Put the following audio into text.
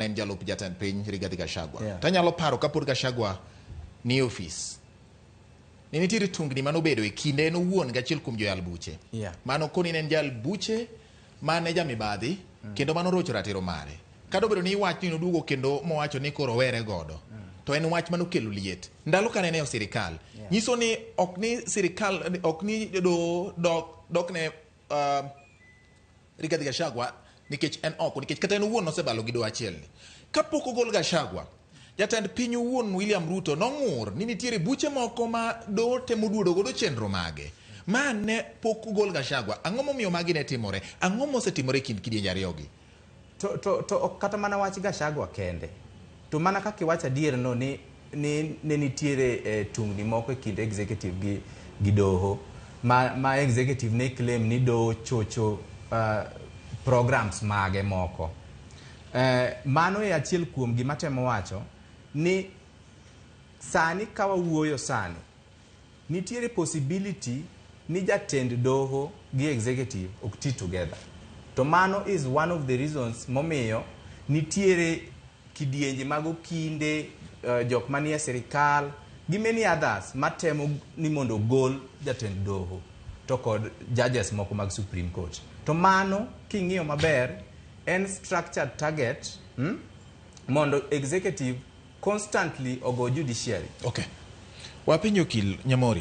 En jalup jatend piny Rigathi Gachagua. Tanyalo paro kapod Gachagua ni e ofis. Ne nitiere tungni manobedo e kinde en owuon gi achiel kuom joyal buche. Mano koni ne en jal buche mane jamibadhi kendo mano rocho ratiro mare. Kata obedo ni wach ni noduogo kendo mowacho ni koro owere godo. To en wach manokelo liet. Ndalo kane en e sirikal. Nyiso ni ok ni sirikal ok ni do dok dok ne Rigathi Gachagua nikech en oko, nikech kata en owuon nosebalo gi doho achiel ni. Kapok ogol Gachagua, jatend piny owuon William Ruto nong'ur ni nitiere buche moko ma doho temo duodo godo chenro mage. Ma ne pok ogol Gachagua. Ang'o momiyo magi ne timore? Ang'o mosetimore e kind kidienje ariyogi? To ok kata mana wach Gachagua kende. To mana kaka iwacho adier no ni ne nitiere tungni moko e kind executive gi doho ma executive ne claim ni doho chocho programs mage moko. Mano e achiel kuom gima temo wacho ni sani ka wawuoyo sani nitiere possibility ni jatend doho gi executive ok ti together. To mano is one of the reasons momiyo nitiere kidienje mag okinde, jok manie sirikal gi many others matemo ni mondo ogol jatend doho to kod judges moko mag Supreme Court. To mano king'iyo maber en structured target mondo executive constantly ogo judiciary. Okay. Wapenjo okil Nyamori.